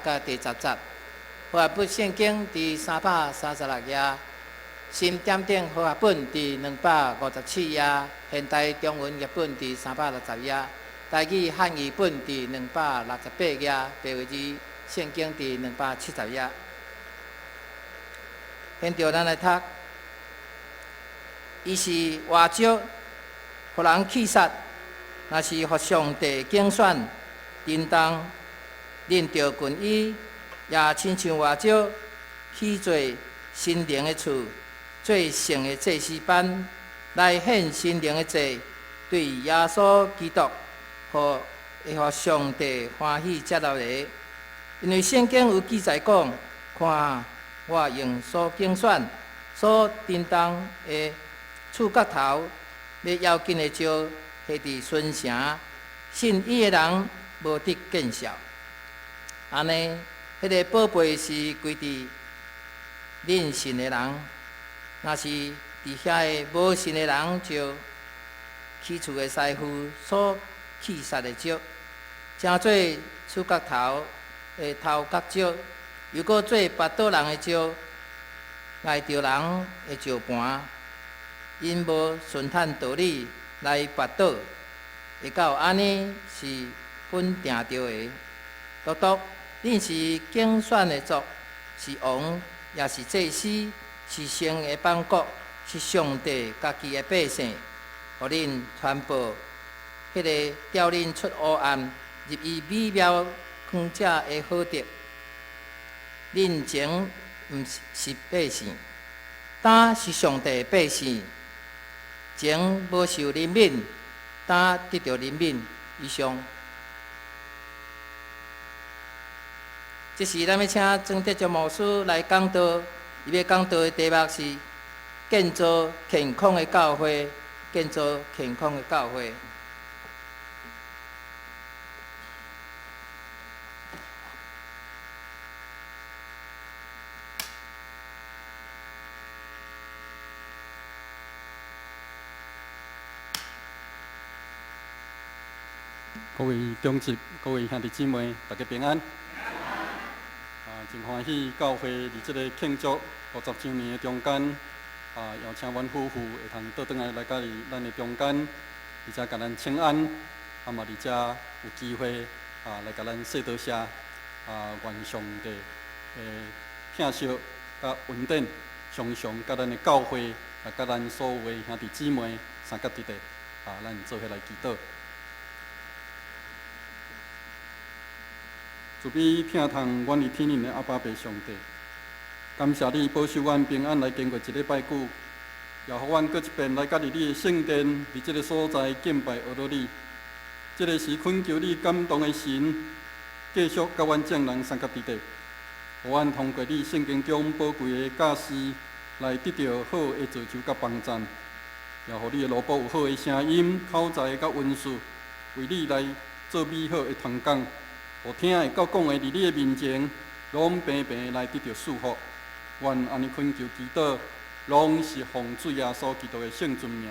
佮第十節。和合本聖經佇336頁，新點頂和合本佇257頁，現代中文譯本佇360頁，台語漢語本佇268頁，白話字聖經佇270頁。現著咱來讀，伊是活石，予人棄殺，若是予上帝揀選，震動，認著權威，也親像活石，起做神靈的厝，做聖的祭司班，來獻神靈的祭，對耶穌基督，予會予上帝歡喜接納的。因為聖經有記載講，看我用所揀選、所震動的厝角頭，欲要緊的石下佇新城，信伊的人無得見笑。按呢，彼個寶貝是歸佇恁信的人，若是佇遐个無信的人，就起厝的師傅所棄殺的石，成做厝角頭的頭角石，又閣做跋倒人的石，挨著人的石盤，𪜶無順趁道理來跋倒，會到按呢是本定著的。獨獨，恁是揀選的族，是王，也是祭司，是聖的邦國，是上帝家己的百姓，予恁傳報彼个召恁出黑暗入伊美妙光者的好德。恁前毋是百姓，今是上帝的百姓；前無受憐憫，今得著憐憫。以上。這時，咱欲請曾德忠牧師來講道。伊欲講道的題目是建造健康的教會，建造健康的教會。各位長執、各位兄弟姊妹，大家平安。真歡喜教會佇這个慶祝50週年的中間，邀請阮夫婦會通倒轉來來佮佇咱的中間，而且共咱請安，嘛佇遮有機會來共咱說多謝，願上帝的疼惜佮恩典，常常佮咱的教會，佮咱所有的兄弟姊妹相佮佇咧，咱做伙來祈禱。慈悲疼痛阮佇天頂的阿爸父上帝，感謝你保守阮平安來經過一禮拜久，也予阮閣一遍來佮佇你的聖殿，佇這个所在敬拜阿羅你。這个是懇求你感動的神，繼續佮阮眾人相佮佇咧，予阮通過你聖經中寶貴的教示，來得著好的造就佮幫贊，也予你的奴僕有好的聲音、口才佮文術，為你來做美好的傳講。予聽的佮講的，佇你的面前，攏平平來得著祝福。阮按呢懇求祈禱，攏是奉主耶穌基督的聖尊名。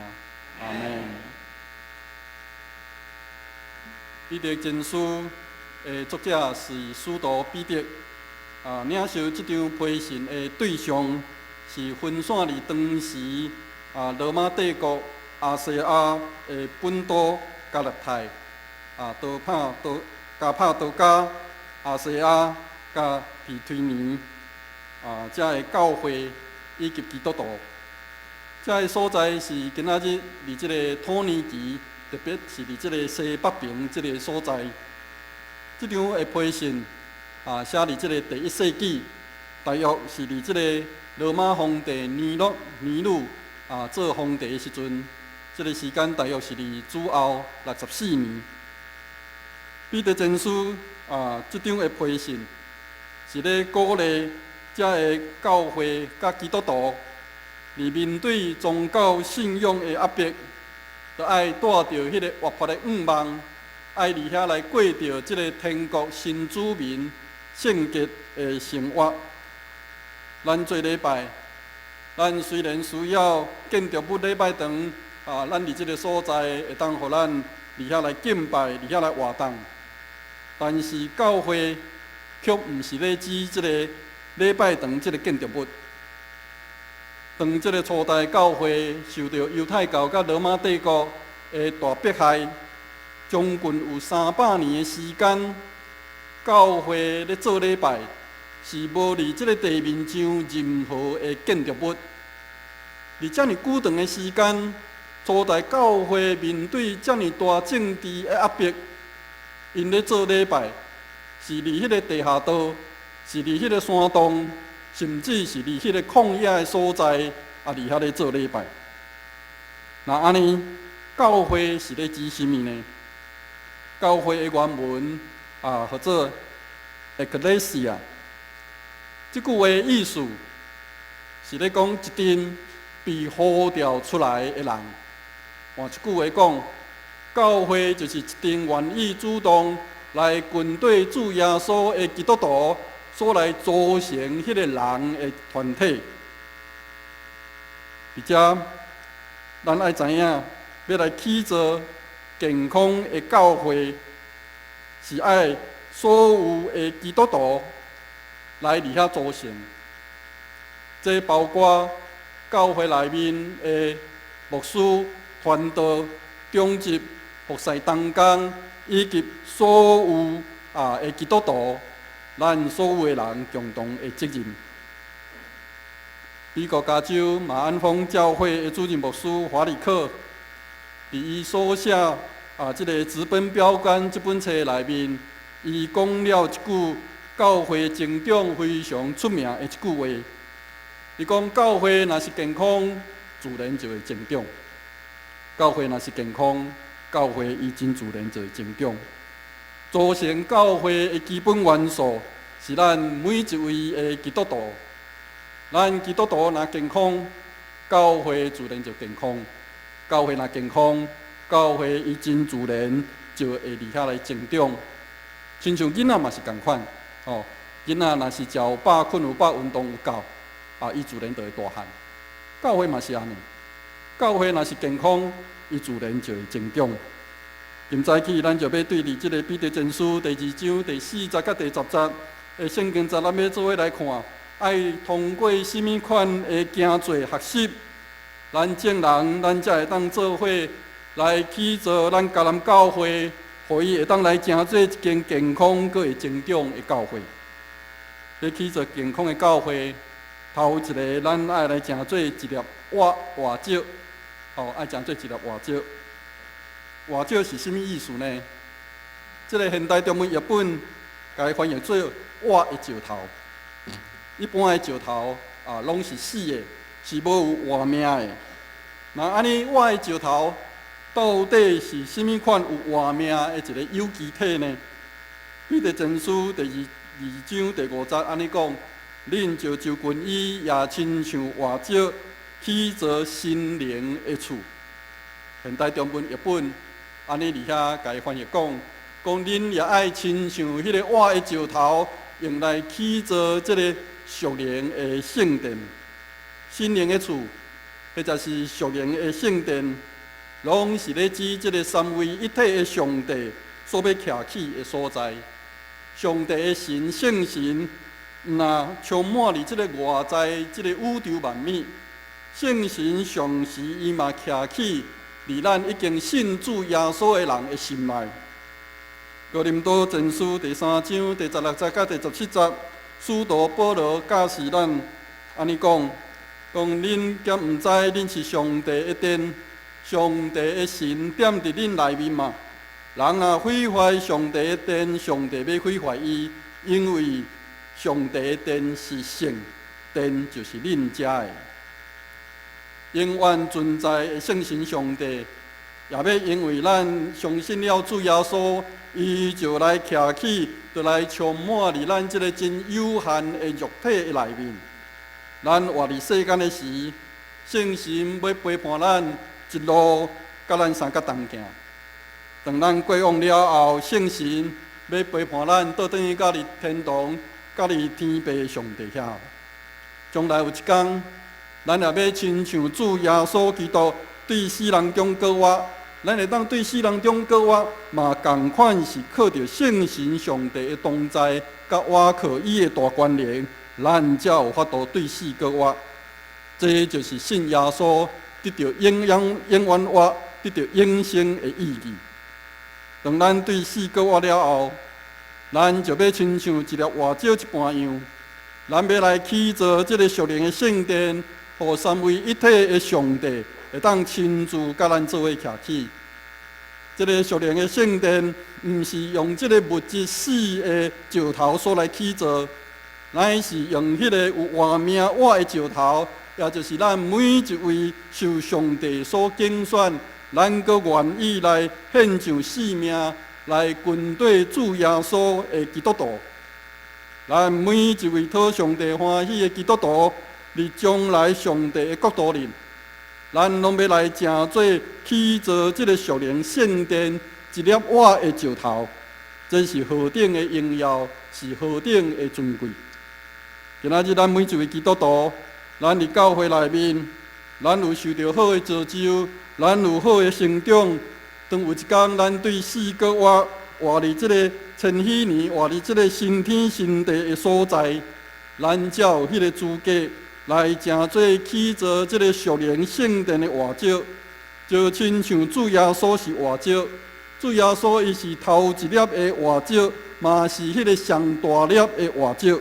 阿們。彼得前書的作者是使徒彼得，領受這張批信的對象是分散佇當時羅馬帝國亞細亞的本都加勒泰，多帕多。加帕多加、亞細亞、佮庇推尼，遮个教會以及基督徒，遮个所在是今仔日佇這个土耳其，特別是佇這个西北邊這个所在。這張的批信寫佇這个第一世紀，大約是佇這个羅馬皇帝尼祿尼祿做皇帝的時陣，這个時間大約是佇主後64年。彼得前書這張的批信是咧鼓勵遮个教會佮基督徒，佇面對宗教信仰的壓迫，著愛帶著彼个活潑的願望，愛佇遐來過著這个天國新子民聖潔的生活。咱做禮拜，咱雖然需要建築物禮拜堂，咱佇這个所在會當予咱佇遐來敬拜，佇遐來活動。但是教會卻毋是咧指這个禮拜堂這个建築物。當這个初代教會受著猶太教佮羅馬帝國的大迫害，將近有300年的時間，教會咧做禮拜是無佇這个地面上任何的建築物。佇遮爾久長的時間，初代教會面對遮爾大政治的壓迫，𪜶咧做禮拜是佇彼个地下道，是佇彼个山洞，甚至是佇彼个曠野的所在，啊，佇遐咧做禮拜。若按呢，教會是咧指啥物呢？教會的原文啊，號做 Ecclesia，這句話意思是咧講一陣被呼召出來的人。換一句話講，教會就是一陣願意主動來跟綴主耶穌的基督徒所來組成彼個人的團體。佇遮，咱愛知影，欲來起造健康的教會，是愛所有的基督徒來佇遐組成。這包括教會內面的牧師、傳道、長執、服侍同工，以及所有的基督徒，咱所有的人共同的責任。美國加州馬鞍峰教會的主任牧師華里克，佇伊所寫這个直奔標杆這本冊內面，伊講了一句教會成長非常出名的一句話。伊講教會若是健康，自然就會成長；教會若是健康，教會伊真自然就會成長。組成教會的基本元素是咱每一位的基督徒。咱基督徒若健康，教會自然就健康；教會若健康，教會伊真自然就會佇遐來成長。親像囡仔嘛是仝款，吼，囡仔若是食有飽、睏有飽、運動有夠，啊，伊自然就會大漢。教會嘛是按呢，教會若是健康，伊自然就會成長。今早起，咱就欲對佇這个彼得前書第二章第四節佮第十節的聖經節，咱欲做伙來看，愛通過啥物款的行做學習，咱眾人咱才會當做伙來起造咱迦南教會，予伊會當來成做一間健康閣會成長的教會。欲起造健康的教會，頭一个咱愛來成做一粒活活石，吼，愛成做一粒活石。活石是啥物意思呢？這个現代中文譯本共伊翻譯做活的石頭。一般的石頭啊，攏是死的，是無有活命的。那按呢活的石頭到底是啥物款有活命的一个有機體呢？彼得前書第二章第五節按呢講：恁就就近伊也親像活石，起造新靈的厝。現代中文譯本按呢佇遐共伊翻譯講，講恁也愛親像彼个活的石頭，用來起造這个屬靈的聖殿。新靈的厝，或者是屬靈的聖殿，攏是咧指這个三位一體的上帝所欲徛起的所在。上帝的神聖神，若充滿佇這个外在這个宇宙萬物，聖神同時伊嘛徛起佇咱已經信主耶穌的人的心內。哥林多前書第三章第十六節佮第十七節，使徒保羅教示咱按呢講：講恁敢毋知恁是上帝的殿，上帝的神踮佇恁內面嗎？人若毀壞上帝的殿，上帝欲毀壞伊，因為上帝的殿是聖殿，就是恁遮的。永遠存在的聖神上帝，也欲因為咱相信了主耶穌，伊就來徛起，就來充滿佇咱這个真有限的肉體的內面。咱活佇世間的時，聖神欲陪伴咱一路，佮咱相佮同行。當咱過往了後，聖神欲陪伴咱倒轉去佮佇天堂，佮佇天父上帝遐。將來有一天，咱也欲親像主耶穌基督對死人中閣活，咱會當對死人中閣活，嘛仝款是靠著聖神上帝的同在，佮倚靠伊的大權能，咱才有法度對死閣活。這就是信耶穌得著永永永遠活、得著永生的意義。當咱對死閣活了後，咱就欲親像一粒活石一般樣，咱欲來起造這個屬靈的聖殿，予三位一體的上帝會當親自佮咱做伙徛起。這个屬靈的聖殿，毋是用這个物質死的石頭所來起造，乃是用彼个有活命活的石頭，也就是咱每一位受上帝所揀選，咱閣願意來獻上性命來跟綴主耶穌的基督徒。咱每一位討上帝歡喜的基督徒，佇將來上帝的國度裡，咱攏欲來成做起造這个屬靈聖殿一粒活的石頭，這是何等的榮耀，是何等的尊貴。今仔日咱每一位基督徒，咱佇教會內面，咱有受著好的造就，咱有好的成長。當有一工咱對死閣活，活佇這个千禧年，活佇這个新天新地的所在，咱才有彼个資格來成做起造這个屬靈聖殿的活石，就親像主耶穌是活石，主耶穌伊是頭一粒的活石，嘛是彼个上大粒的活石。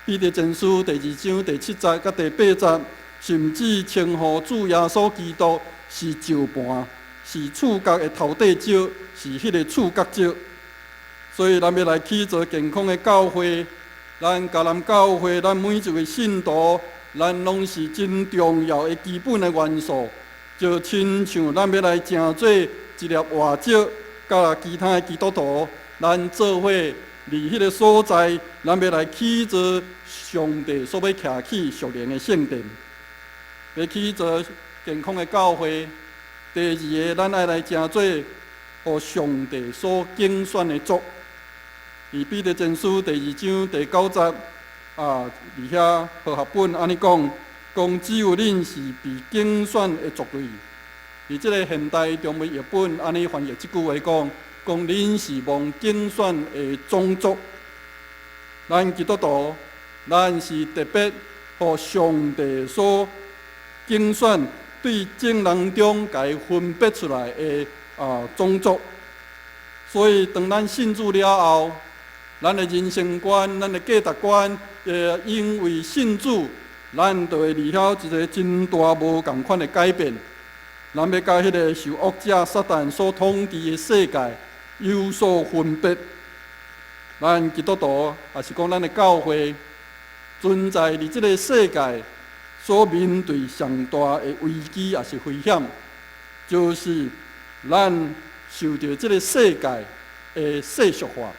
彼得前書第二章第七節佮第八節，甚至稱呼主耶穌基督是石盤，是厝角的頭塊石，是彼个柱角石。所以，咱欲來起造健康的教會，咱迦南教會，咱每一位信徒，咱攏是真重要的基本的元素。就親像咱欲來成做一粒活石，佮其他的基督徒，咱做伙佇彼个所在，咱欲來起造上帝所欲徛起屬靈的聖殿，欲起造健康的教會。第二个，咱愛來成做予上帝所揀選的族。佇彼得前書第二章第九節啊，佇遐和合本按呢講，講只有恁是被揀選的族類。佇這个現代中文譯本按呢翻譯這句話講，講恁是蒙揀選的種族。咱基督徒，咱是特別予上帝所揀選，對眾人中共伊分別出來的種族。所以當咱信主了後，咱的人生觀、咱的價值觀，會因為信主，咱就會佇遐一个真大無仝款的改變。咱欲佮彼个受惡者撒旦所統治的世界有所分別。咱基督徒，抑是講咱的教會，存在佇這个世界所面對上大的危機，抑是危險，就是咱受著這个世界的世俗化，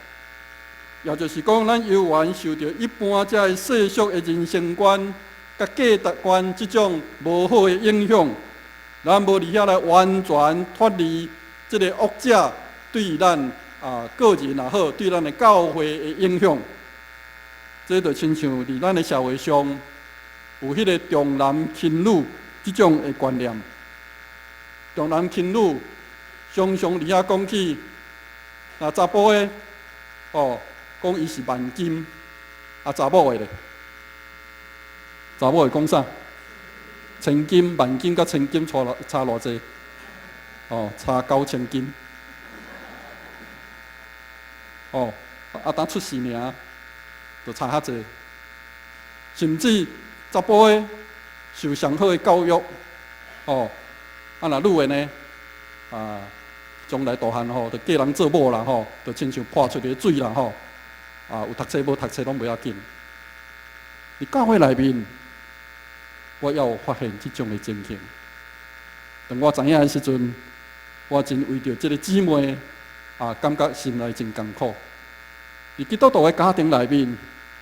也就是講，咱猶原受著一般這个世俗的人生觀、佮價值觀這種無好的影響，咱無佇遐來完全脫離這个惡者對咱個人也好，對咱的教會的影響。這就親像佇咱的社會上有彼个重男輕女這種的觀念。重男輕女常常佇遐講起，若查埔的哦，講伊是萬金，啊查某的咧，查某的講啥？千金、萬金佮千金差偌濟？哦，差9000金。哦，啊，當出世爾，就差較濟。甚至查埔的受上好的教育，哦，啊若女的呢，啊，將來大漢吼，就嫁人做某啦吼，就親像潑出去的水啦吼，啊，有讀冊無讀冊攏袂要緊。佇教會內面，我也有發現這種的情形。當我知影的時陣，我真為著這个姊妹啊，感覺心內真艱苦。佇基督徒的家庭內面，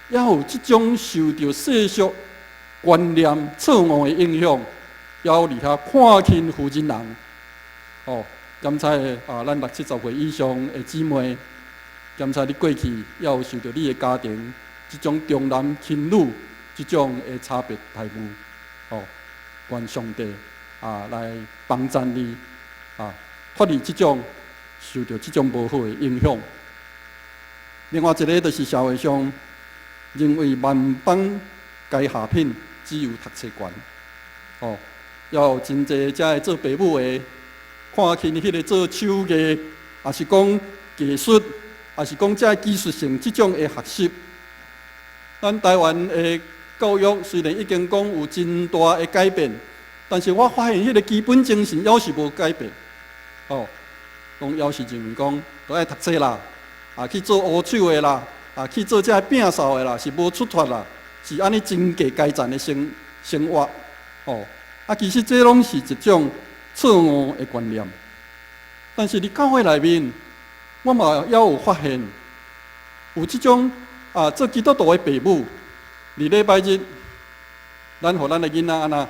也有這種受著世俗觀念錯誤的影響，也有佇遐看輕婦人人。哦，檢查啊，咱六七十歲以上的姊妹，檢查你過去也有受著你的家庭這種重男輕女這種的差別待遇。哦，願上帝來幫贊你啊！脫離這種受著這種無好的影響。另外一个就是社會上認為萬邦階下品只有讀冊懸，哦，猶有真濟遮的做爸母的，看輕彼个做手藝，抑是講技術，抑是講遮技術性這種的學習。咱台灣的教育雖然已經講有真大的改變，但是我發現彼个基本精神猶是無改變。哦，攏猶是認為講都愛讀冊啦，啊去做烏手的啦，啊去做這摒掃的啦，是無出脫啦，是按呢真低階層的生活。哦，啊其實這攏是一種錯誤的觀念。但是佇教會內面，我嘛猶有發現，有這種啊做基督徒的爸母，佇禮拜日，咱予咱的囡仔按怎，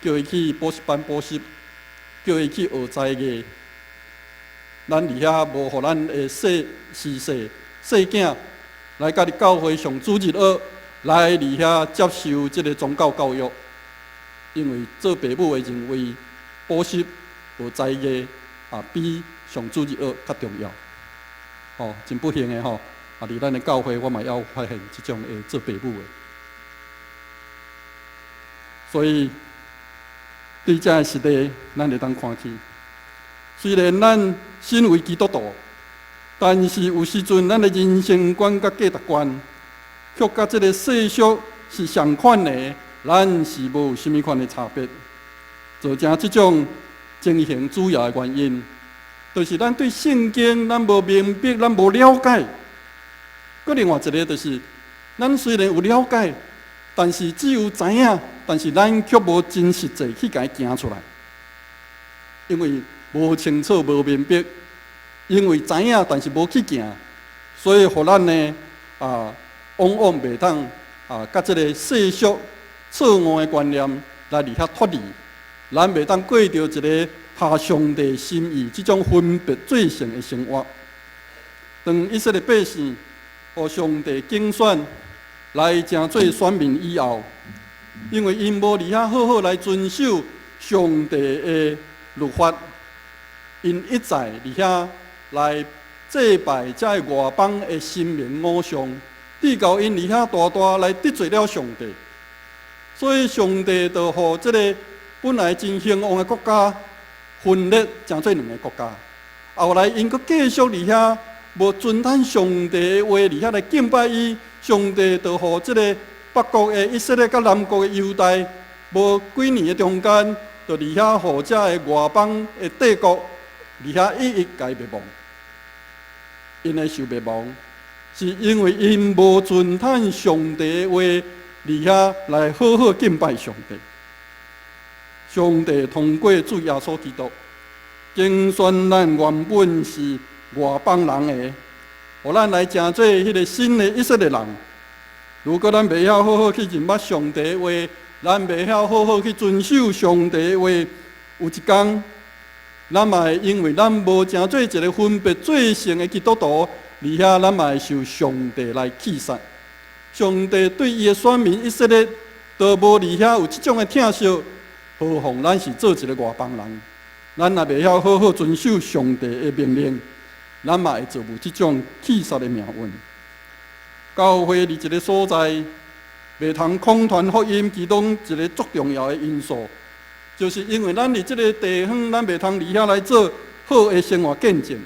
叫伊去補習班補習，叫伊去學才藝，咱佇遐無予咱的細細細細囝來佮佇教會上主日學，來佇遐接受這个宗教教育，因為做爸母的認為補習學才藝啊比上主日學較重要，哦，真不幸的吼！啊，佇咱的教會，我嘛猶發現這種的做爸母的，所以對這个實例，咱會當看見。雖然咱身為基督徒，但是有時陣咱的人生觀佮價值觀，卻佮這个世俗是相款的，咱是無啥物款的差別。造成這種情形主要的原因，就是咱對聖經咱無明白，咱無了解。閣另外一个就是，咱雖然有了解，但是只有知影，但是咱卻無真實際去共伊行出來，因為無清楚、無明白，因為知影，但是無去行，所以予咱呢啊，往往袂當啊，佮這个世俗錯誤的觀念來佇遐脫離，咱袂當過著一个合上帝心意這種分別做聖的生活。當以色列百姓予上帝揀選來成做選民以後，因為𪜶無佇遐好好來遵守上帝的律法，𪜶一再佇遐來祭拜這个外邦的神明偶像，直到𪜶佇遐大大來得罪了上帝，所以上帝就予這个本來真興旺的國家分裂成做兩个國家。後來𪜶閣繼續佇遐無遵趁上帝的話，佇遐來敬拜伊，上帝就予這个北國的以色列佮南國的猶大，無幾年的中間，就佇遐予這个外邦的帝國佇遐一一共滅亡。𪜶會受滅亡，是因為𪜶無遵趁上帝的話，佇遐來好好敬拜上帝。上帝通過主耶穌基督，揀選咱原本是外邦人的，予咱來成做彼个新的以色列人。如果咱袂曉好好去認捌上帝的話，咱袂曉好好去遵守上帝的話，有一天，咱嘛會因為咱無成做一个分別做聖的基督徒，佇遐咱嘛會受上帝來棄殺。上帝對伊的選民以色列，都無佇遐有這種的疼惜，何況咱是做一个外邦人，咱若袂曉好好遵守上帝的命令，咱嘛會遭遇這種棄殺的命運。教會佇一个所在，袂通空傳福音，其中一个足重要的因素，就是因為咱佇這个地方，咱袂通佇遐來做好的生活見證。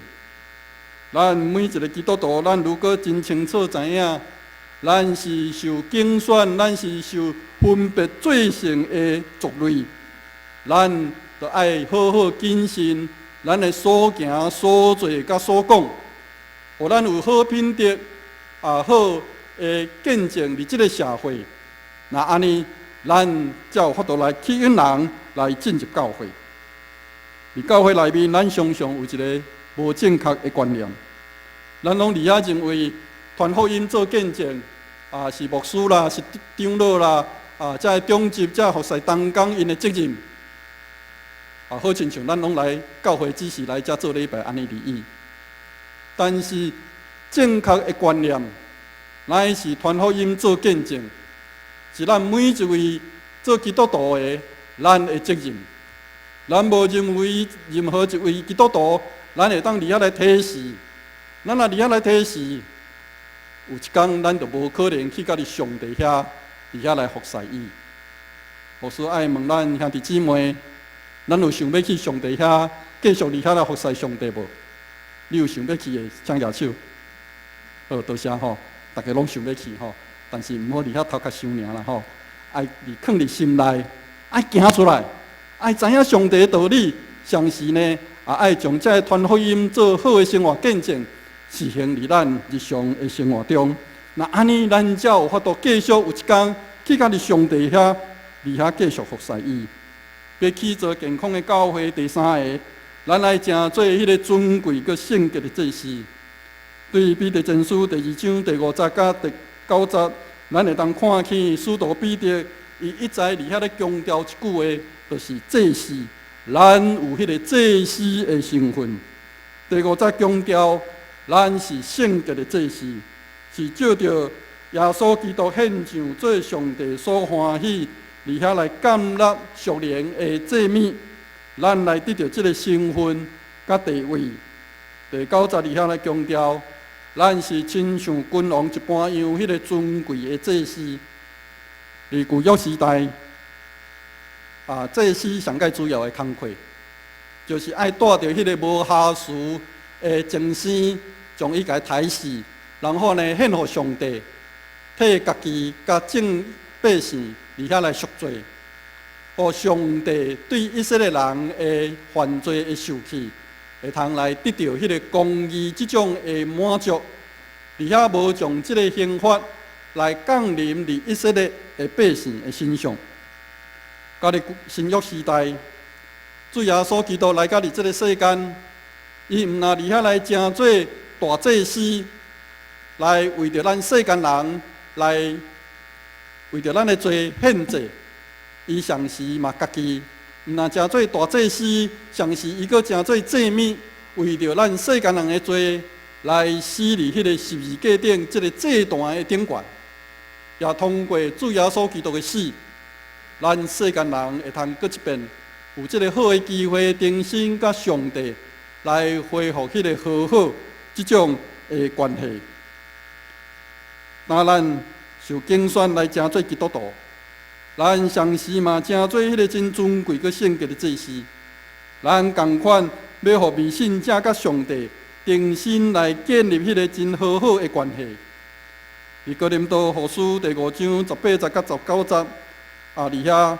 咱每一个基督徒，咱如果真清楚知影，咱是受揀選，咱是受分別做聖的族類，咱就愛好好謹慎咱的所行、所做佮所講，予咱有好品德，啊好的見證佇這个社會。若按呢，咱才有法度來吸引人來進入教會。佇教會內面，咱常常有一个無正確的觀念，咱攏佇遐認為傳福音做見證，啊是牧師啦，是長老啦，啊這个長執、這个服侍同工𪜶的責任。啊，好親像咱攏來教會，只是來遮做禮拜按呢而已。但是正確的觀念，乃是傳福音做見證，是咱每一位做基督徒的咱的責任。咱無認為任何一位基督徒，咱會當佇遐來提誓。咱若佇遐來提誓，有一工咱就無可能去佮佇上帝遐，佇遐來服侍伊。牧師愛問咱兄弟姊妹，咱有想欲去上帝遐，繼續佇遐來服侍上帝無？你有想欲去的，請舉手。好，多謝吼，逐家攏想欲去吼，但是毋好佇遐頭殼想爾啦吼，愛佇囥佇心內，愛行出來。愛知影上帝的道理，同時呢，也愛將這个傳福音做好的生活見證，實行佇咱日常的生活中。若按呢，咱才有法度繼續有一工去佮佇上帝遐，佇遐繼續服侍伊。欲起造健康的教會，第三个，咱愛成做彼个尊貴閣聖潔的祭司。對彼得前書第二章第五節佮第九節，咱會當看見使徒彼得伊一再佇遐咧強調一句話，就是祭司，咱有彼个祭司的身份。第五節強調，咱是聖潔的祭司，是照著耶穌基督獻上做上帝所歡喜，佇遐來建立屬靈的祭物，咱來得著這个身份佮地位。第九節佇遐來強調，咱是親像君王一般樣，彼个尊貴的祭司。佇舊約時代，祭司上蓋主要的工課，就是愛帶著彼个無瑕疵的精牲，將伊共刣死，然後呢獻予上帝，替家己佮眾百姓佇遐來贖罪，予上帝對以色列人的犯罪的受氣，會通來得著彼个公義這種的滿足。佇遐無將這个刑罰來降臨佇以色列的百姓的身上。到佇新約時代，主耶穌基督來到佇這个世間，伊毋但佇遐來成做大祭司，來為著咱世間人來為著咱的罪獻祭，伊同時嘛家己毋但成做大祭司，同時伊閣成做祭物，為著咱世間人的罪來死佇彼個十字架頂這个祭壇的頂懸，也通過主耶穌基督的死，咱世間人會通閣一遍有這个好的機會，重新佮上帝來恢復彼个和好這種的關係。當咱受揀選來成做基督徒，咱同時嘛成做彼个真尊貴閣聖潔的祭司。咱仝款欲予未信者佮上帝重新來建立彼个真和好的關係。佇哥林多後書第五章十八節佮十九節，佇遐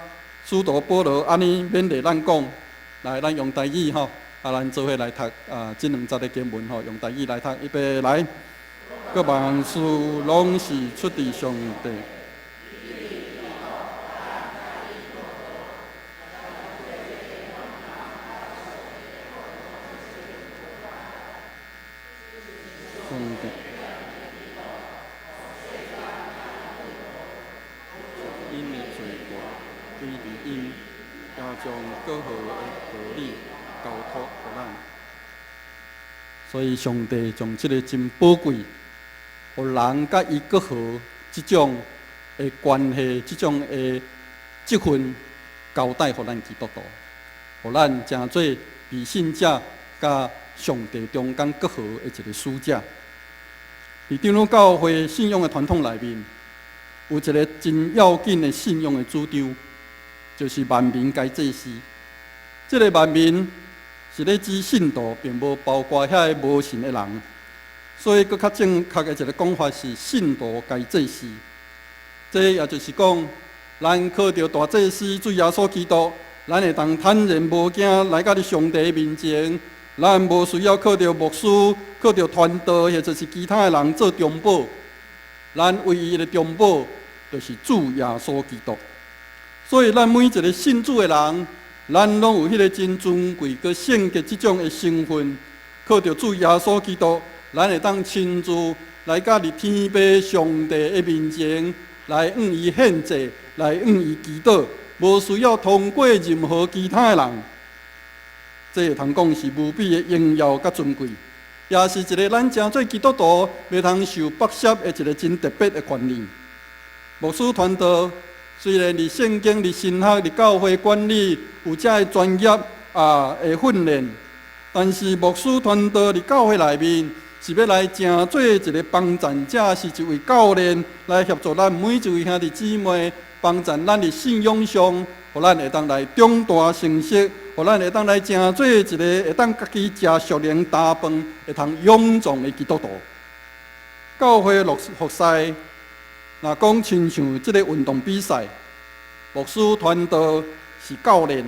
使徒保羅按呢勉勵咱講，來，咱用台語吼，咱做伙來讀這兩節的經文吼，用台語來讀，預備來。各萬事攏是出佇上帝。上帝。𪜶的罪過歸佇𪜶，也將和好的道理交託予咱。所以，上帝將這个真寶貴，予人佮伊和好這種的關係，這種的職分交代予咱基督徒，予咱成做未信者佮上帝中間和好的一个使者。佇長老教會信仰的傳統內面，有一个真要緊的信仰的主張，就是萬民皆祭司。這个萬民是咧指信徒，並無包括遐个無信的人。所以，閣較正確的一个講法是信徒皆祭司。這也就是講，咱靠著大祭司主耶穌基督，咱會當坦然無驚來到佇上帝面前。咱無需要靠著牧師、靠著傳道或者是其他的人做中保。咱唯一的中保就是主耶穌基督。所以，咱每一个信主的人，咱攏有彼个真尊貴閣聖潔這種的身份，靠著主耶穌基督，咱會當親自來到佇天父上帝的面前，來向伊獻祭，來向伊祈禱，無需要通過任何其他的人。這會通講是無比的榮耀佮尊貴，也是一个咱成做基督徒袂通受剝削的一个真特別的權利。牧師傳道雖然佇聖經、佇神學、佇教會管理有遮的專業，的訓練，但是牧師傳道佇教會內面是欲來成做一个幫贊者，是一位教練來協助咱每一位兄弟姊妹，幫贊咱佇信仰上，予咱會當來長大成熟，予咱會當來成做一个會當家己食屬靈大飯，會通勇壯的基督徒。教會服侍，若講親像這个運動比賽，牧師傳道是教練，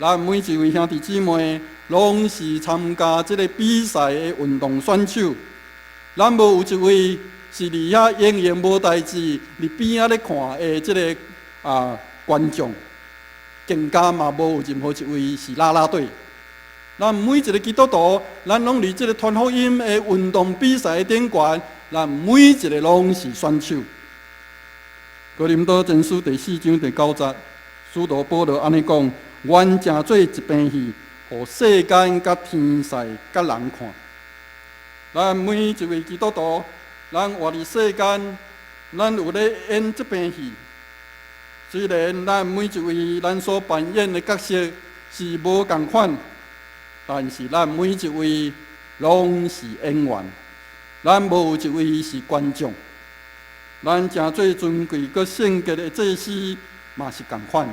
咱每一位兄弟姊妹攏是參加這个比賽的運動選手。咱無有一位是佇遐閒閒無代誌，佇邊仔咧看的這个觀眾，更加嘛無有任何一位是啦啦隊。咱每一个基督徒，咱攏佇這个傳福音的運動比賽頂懸，咱每一个攏是選手。哥林多前書第四章第九節，使徒保羅按呢講：願成做一邊戲，予世間佮天使佮人看。咱每一位基督徒，咱活佇世間，咱有咧演這邊戲。雖然咱每一位咱所扮演的角色是無仝款，但是咱每一位攏是演員，咱無有一位是觀眾。咱成做尊貴閣聖潔的祭司嘛是仝款。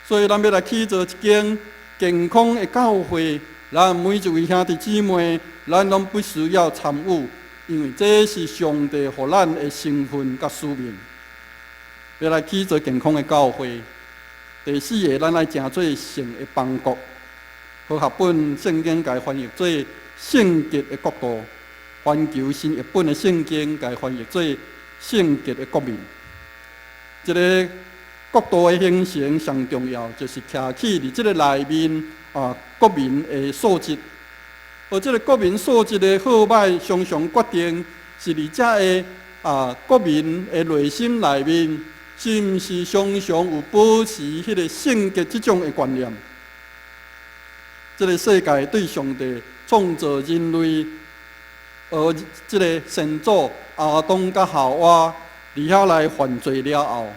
所以咱欲來起造一間健康的教會，咱每一位兄弟姊妹，咱攏必須要參與，因為這是上帝予咱的身份佮使命。欲來起造健康的教會，第四个，咱愛成做聖的邦國。和合本聖經共翻譯做聖潔的國度，環球新譯本的聖經共翻譯做聖潔的國民。這个國度的形成上重要，就是徛起佇這个內面國民的素質。而這个國民素質的好歹，常常決定是佇遮个國民的內心內面，是毋是常常有保持彼个聖潔這種的觀念？這个世界對上帝創造人類，而這个先祖亞當佮夏娃佇遐來犯罪了後，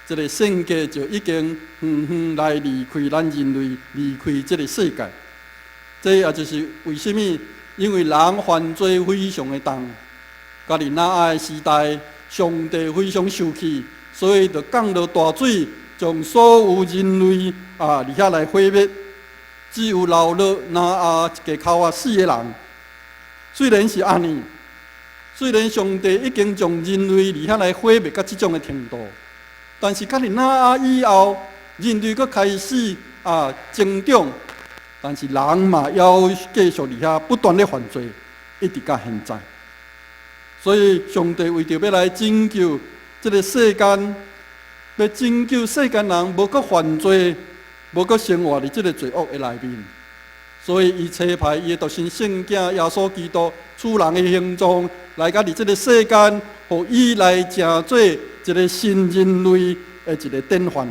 這个聖潔就已經遠遠來離開咱人類，離開這个世界。這也就是為啥物？因為人犯罪非常的重，佮佇挪亞的時代，上帝非常生氣，所以就降落大水，將所有人類佇遐來毀滅。只有留落挪亞一家口仔四个人。雖然是按呢，雖然上帝已經將人類佇遐來毀滅到這種的程度，但是佮佇挪亞以後，人類閣開始增長，但是人嘛猶繼續佇遐不斷咧犯罪，一直到現在。所以上帝為著欲來拯救這个世間，欲拯救世間人無閣犯罪，無閣生活佇這个罪惡的內面，所以伊差派伊的獨生聖子耶穌基督，取人的形狀來到佇這个世間，予伊來成做一个新人類的一个典範。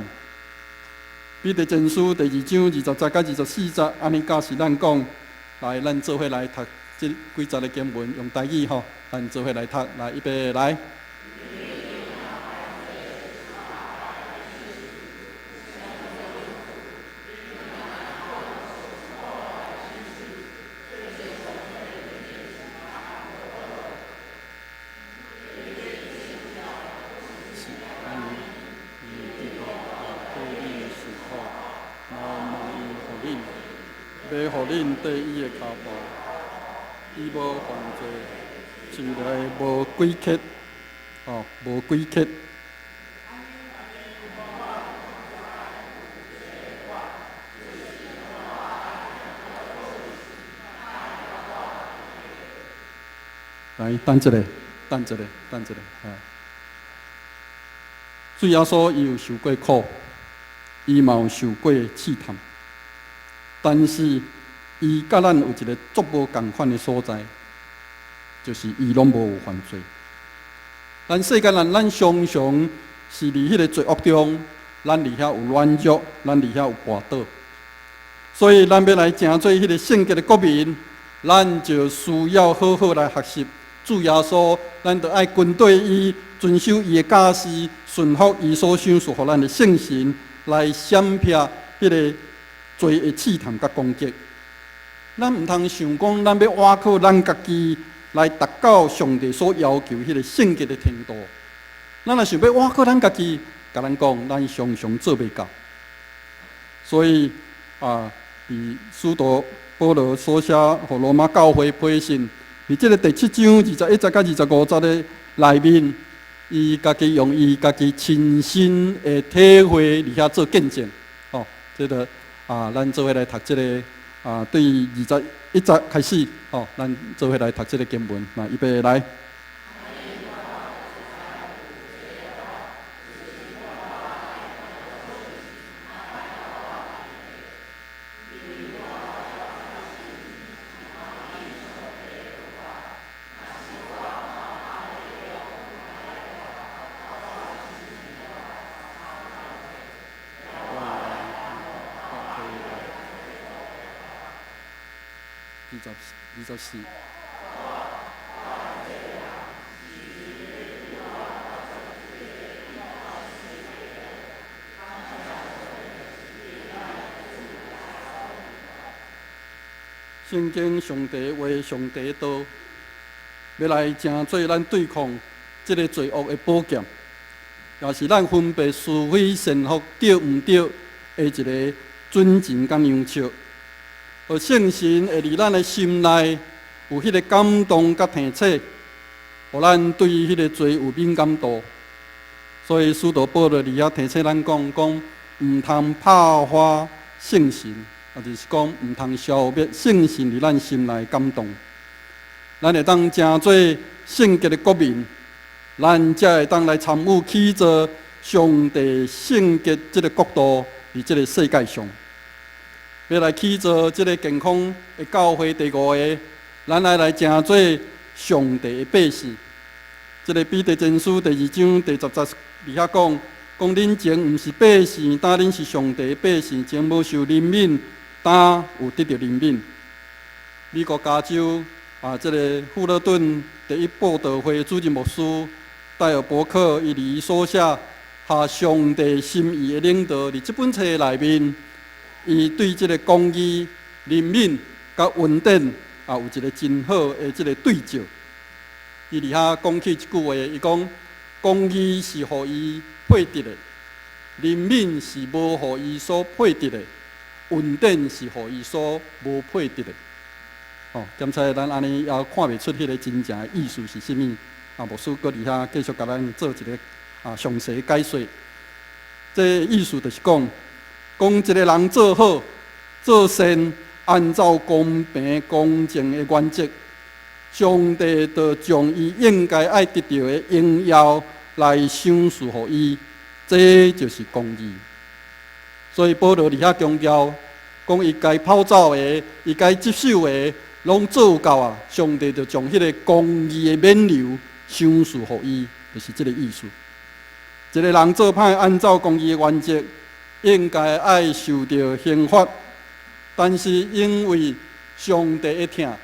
彼得前書第二章20節佮24節，按呢教示咱講，來，咱做伙來讀這幾節的經文，用台語吼，咱做伙來讀，來，預備來。是按呢，伊基督也替恁受苦，然後問伊予恁，欲予恁綴伊的跤步，伊無犯罪，喙內無詭譎，哦，無詭譎。來，等一下，等一下，等一下，啊！主耶穌伊有受過苦，伊嘛有受過試探，但是伊佮咱有一个足無仝款的所在，就是伊攏無有犯罪。咱世間人，咱常常是佇彼个罪惡中，咱佇遐有軟弱，咱佇遐有跋倒，所以咱欲來成做彼个聖潔的國民，咱就需要好好來學習主耶穌，咱就愛跟綴伊，遵守伊的教示，順服伊所賞賜予咱的聖神，來閃避彼个罪的試探佮攻擊。咱毋通想講，咱欲倚靠咱家己來達到上帝所要求彼個聖潔的程度。咱若想欲倚靠咱家己，共咱講，咱常常做袂到。所以啊，佇使徒保羅所寫予羅馬教會批信，佇這个第七章21節佮25節的內面，伊家己用伊家己親身的體會佇遐做見證。哦，這个啊，咱做伙來讀這个啊，對21節開始，哦，咱做伙來讀這个經文。來，預備來。24。聖經上帝話，上帝道，欲來成做咱對抗這个罪惡的寶劍，也是咱分別是非善惡對毋對的一个準繩佮量尺。予聖神會佇咱的心內有彼个感動佮提醒，予咱對彼个罪有敏感度。所以使徒保羅佇遐提醒咱講，講毋通拍破聖神。啊，就是講毋通消滅聖神佇咱心內感動，咱會當成做聖潔的國民，咱才會當來參與起造上帝聖潔這个國度佇這个世界上。欲來起造這个健康的教會第五个，咱愛來成做上帝的百姓。這个彼得前書第二章第10節佇遐講。講恁前毋是百姓，今恁是上帝的百姓；前無受憐憫，今有得著憐憫。美國加州啊，這个富勒頓第一佈道會主任牧師戴爾伯克，伊佇伊所寫《合上帝心意的領導》佇這本冊內面，伊對這个公義、憐憫佮恩典啊，有一个真好的這个對照。伊佇遐講起一句話，伊講公義是予伊配得的，憐憫是無予伊所配得的，恩典是予伊所無配得的。哦，檢查咱按呢也看袂出彼个真正的意思是啥物。啊，牧師閣佇遐繼續共咱做一个啊詳細解說。這意思就是講，講一个人做好、做善，按照公平公正的原則，上帝就將伊應該愛得著的榮耀來賞賜予伊，這就是公義。所以保羅佇遐強調，講伊該拋走的，伊該接受的，攏做到啊！上帝就將彼个公義的冕旒賞賜予伊，就是這个意思。一个人做歹，按照公義的原則，應該愛受著刑罰，但是因為上帝的疼，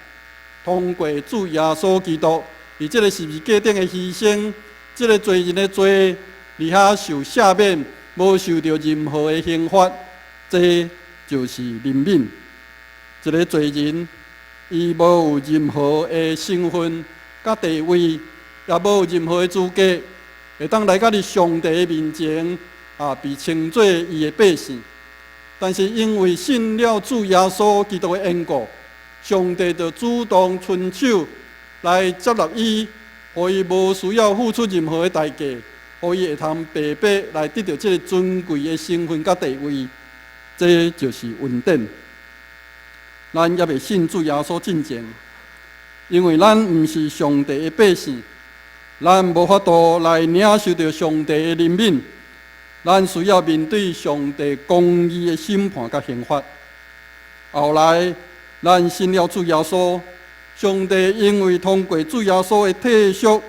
通過主耶穌基督，佇這个十字架頂的犧牲，這个罪人的罪，佇遐受赦免，無受著任何的刑罰，這就是憐憫。一个罪人，伊無有任何的身份佮地位，也無有任何的資格，會當來到佇上帝的面前啊，被稱做伊的百姓。但是因為信了主耶穌基督的緣故，上帝就主動伸手來接納伊，予伊無需要付出任何的代價，予伊會通白白來得著這个尊貴的身份佮地位。這就是恩典。咱猶未信主耶穌進前，因為咱毋是上帝的百姓，咱無法度來領受著上帝的憐憫，咱需要面對上帝公義的審判佮刑罰。後來，咱信了主耶穌，上帝因為通過主耶穌的替贖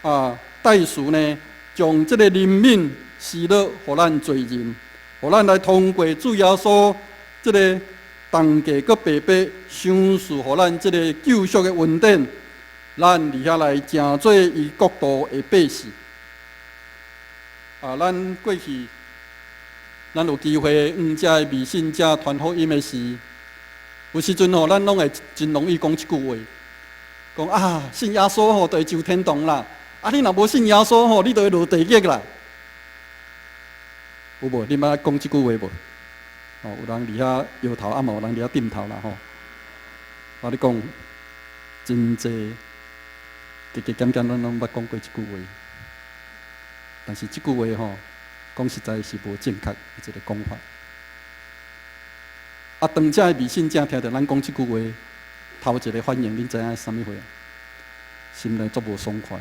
啊代贖呢，將這个憐憫施予予咱罪人，予咱來通過主耶穌這个同價閣白白賞賜予咱這个救贖的恩典，咱佇遐來成做伊國度的百姓。啊，咱過去咱有機會向遮的未信者傳福音的時，有時陣吼，咱攏會真容易講這句話，講啊，信耶穌吼，就會上天堂啦。啊，你若無信耶穌吼，你就會落地獄啦。有無？你捌講這句話無？哦，有人佇遐搖頭，啊嘛有人佇遐點頭啦吼。我咧講，真濟加加減減，咱攏捌講過這句話。但是這句話吼，講實在是無正確的一個講法。啊，當遮的未信者聽著咱講這句話，頭一個反應，恁知影是啥物貨？心內足無爽快，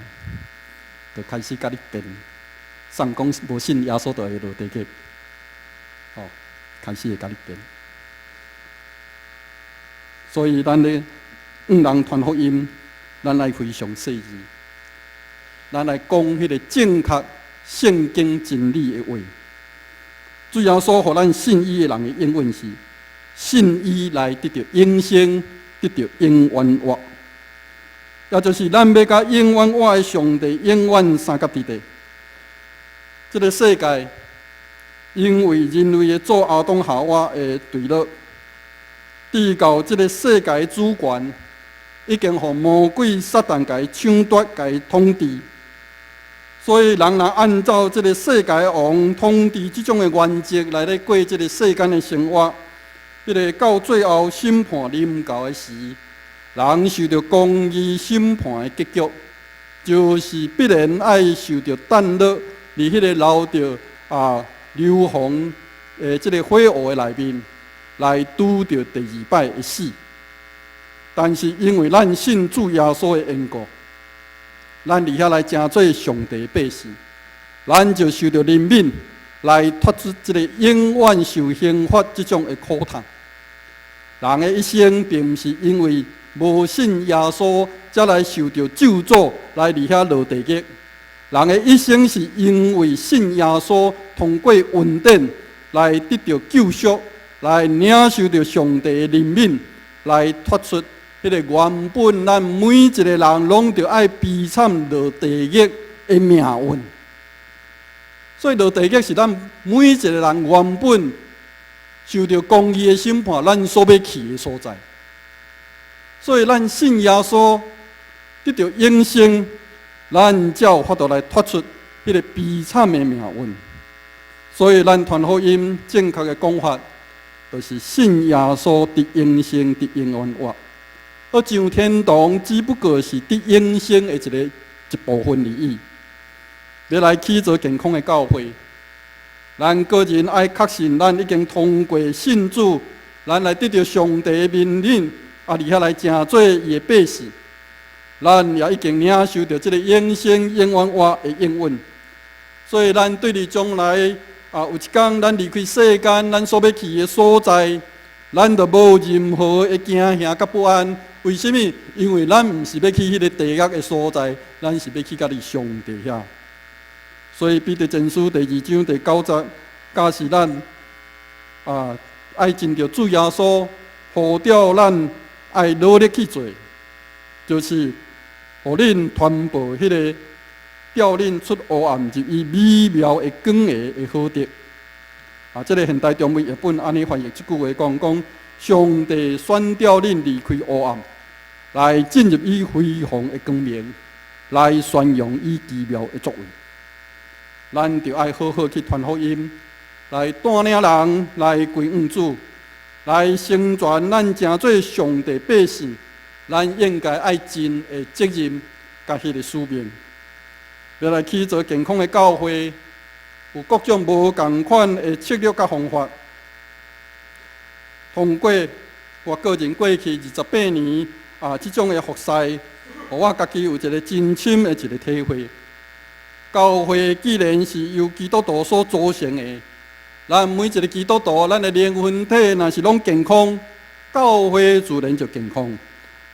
就開始共你辯，啥講無信耶穌就會落地獄，吼，開始會共你辯。所以咱咧向人傳福音，咱愛非常細膩，咱來講彼個正確聖經真理的話。主耶穌予咱信伊的人的應允是，信伊來得著永生，得著永遠活。也就是咱欲佮永遠活的上帝永遠相佮佇咧。這个世界因為人類的祖亞當夏娃的墜落，直到這个世界的主權已經予魔鬼撒旦共伊搶奪、共伊統治。所以人若按照這个世界王統治這種的原則來咧過這个世間的生活，彼个到最後審判臨到的時，人受著公義審判的結局，就是必然愛受著擲落佇彼个流著硫磺的這个火湖的內面，來拄著第二擺的死。但是因為咱信主耶穌的緣故，咱佇遐來成做上帝百姓，咱就受著憐憫，來脫出這个永遠受刑罰這種的苦痛。人的一生，並毋是因為無信耶穌，才來受著咒詛，來佇遐落地獄。人的一生是因為信耶穌，通過恩典來得著救贖，來領受著上帝的憐憫，來脫出彼個原本咱每一個人攏著愛悲慘落地獄的命運。所以落地獄是咱每一個人原本受著公義的審判，咱所欲去的所在。所以咱信耶穌得著永生，咱才有法度來脫出彼个悲慘的命運。所以咱傳福音正確的講法，就是信耶穌得永生，得永遠活。而上天堂只不過是得永生的一部分而已。欲來起造健康的教會，咱個人愛確信，咱已經通過信主，咱來得著上帝的命令，啊，佇遐來成做伊的百姓。咱也已經領受著這个永生永遠活的應允。所以，咱對佇將來啊，有一工咱離開世間，咱所欲去的所在，咱就無任何的驚嚇佮不安。為啥物？因為咱毋是欲去彼个地獄的所在，咱是欲去佮佇上帝遐。所以彼得前書第二章第九節，教示咱啊，愛藉著主耶穌呼召咱愛努力去做，就是予恁傳播彼个召恁出黑暗入伊美妙的光下的好德。啊，這个現代中文譯本按呢翻譯這句話講，講上帝選召恁離開黑暗，來進入伊非凡的光明，來宣揚伊奇妙的作為。咱著愛好好去傳福音，來帶領人來歸向主，來成全咱成做上帝百姓，咱應該愛盡的責任佮彼个使命。欲來起造健康的教會，有各種無仝款的策略佮方法。通過我個人過去28年啊，這種的服侍，予我家己有一个真深的一个體會。教會既然是由基督徒所組成的，咱每一个基督徒，咱的靈魂體若是攏健康，教會自然就健康。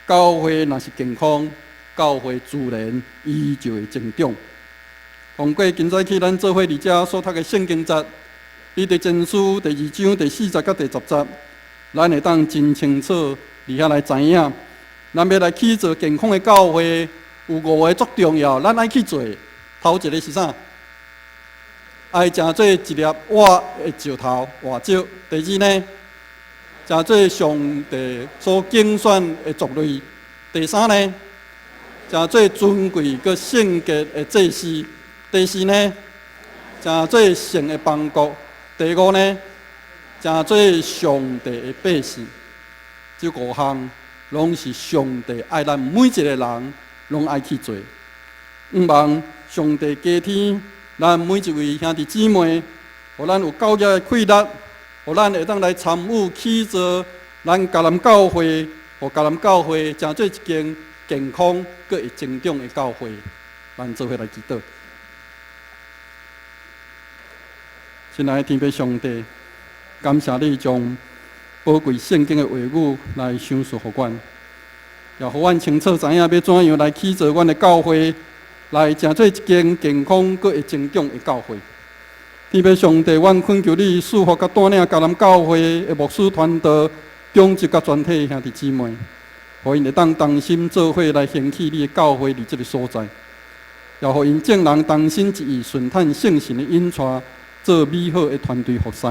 教會若是健康，教會自然伊就會成長。通過今早起咱做伙佇遮所讀的聖經節，彼得前書第二章第四節佮第十節，咱會當真清楚佇遐來知影，咱欲來起造健康的教會，有五个足重要，咱愛去做。頭一个是啥？愛成做一粒活的石頭活石。第二呢，成做上帝所揀選的族類。第三呢，成做尊貴閣聖潔的祭司。第四呢，成做神的邦國。第五呢，成做上帝的百姓。這五項攏是上帝愛咱每一個人攏愛去做。向望上帝加添咱每一位兄弟姊妹，予咱有教業的氣力，予咱會當來參與起造咱迦南教會，予迦南教會成做一間健康閣會成長的教會。咱做伙來祈禱。親愛的天父上帝，感謝你將寶貴聖經的話語來賞賜予阮，也予阮清楚知影欲怎樣來起造阮的教會，來成做一間健康閣會成長的教會。天父上帝，阮懇求你賜福佮帶領迦南教會的牧師傳道、長執佮全體兄弟姊妹，予𪜶會當同心做伙來興起你的教會佇這个所在，也予𪜶眾人同心一意順趁聖神的引帶，做美好的團隊服侍，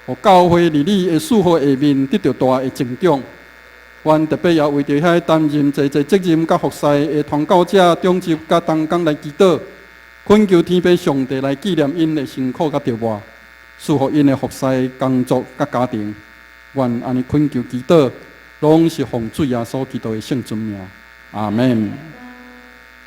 予教會佇你的賜福下面得著大的成長。阮特別也為著遐擔任濟濟責任佮服侍的傳教者、長執佮同工來祈禱，懇求天父上帝來紀念𪜶的辛苦佮琢磨，賜福𪜶的服侍工作佮家庭。阮按呢懇求祈禱，攏是奉主耶穌基督的聖尊名。阿門。